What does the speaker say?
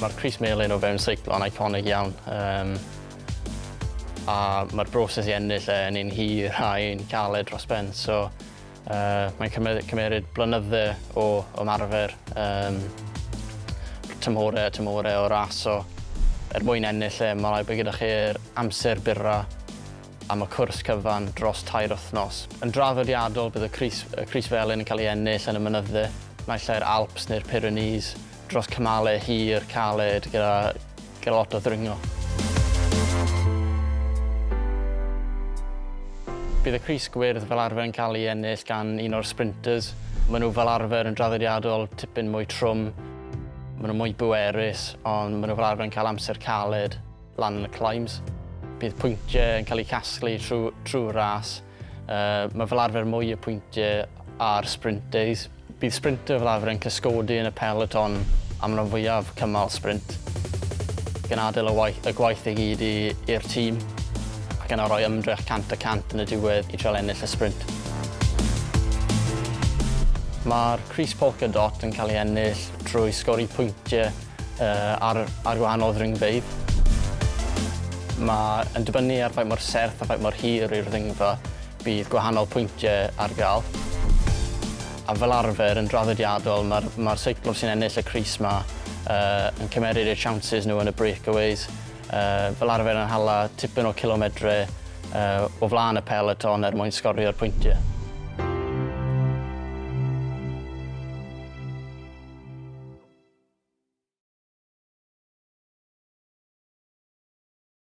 Mae'r crys melyn o fewn seiclo yn eiconig iawn. A mae'r broses i ennill e yn un hir a un caled dros ben. So mae'n cymeryd blynydde o ymarfer, tymhorau a tymhorau o ras. So er mwyn ennill e, mae rhaid bod gyda chi'r amser byrra am y cwrs cyfan dros 3 wythnos. Yn draddodiadol, bydd y crys felyn yn cael ei ennill yn y mynydde, naill ai'r Alps neu'r Pyrenees, dros cymalau hir, caled, gyda lot o ddringo. Bydd y crys gwyrdd fel arfer yn cael ei ennill gan un o'r sprinters. Maen nhw fel arfer yn draddodiadol tipyn mwy trwm, maen nhw mwy bwerus, ond maen nhw fel arfer yn cael amser caled lan yn y climbs. Bydd pwyntiau yn cael eu casglu trwy'r ras. Mae fel arfer mwy o pwyntiau ar sprint days. Bydd sprinter fel arfer yn cysgodi yn y peloton am ran fwyaf cymal sprint. Gan adael y gwaith i gyd i'r tîm ac yna rhoi ymdrech 100% yn y diwedd i trial ennill y sprint. Mae'r crys polka dot yn cael ei ennill trwy sgori pwyntiau ar gwahanol ddringfeydd. Mae yn dibynnu ar faint mor serth a faint mor hir yw'r ddringfa, bydd gwahanol pwyntiau ar gael. A fel arfer, yn draddodiadol, mae'r seiclwr sy'n ennill y crys ma yn cymeryd eu chances nhw yn y breakaways. Fel arfer yn hala tipyn o kilometre o flaen y peloton er mwyn sgorio'r pwyntiau.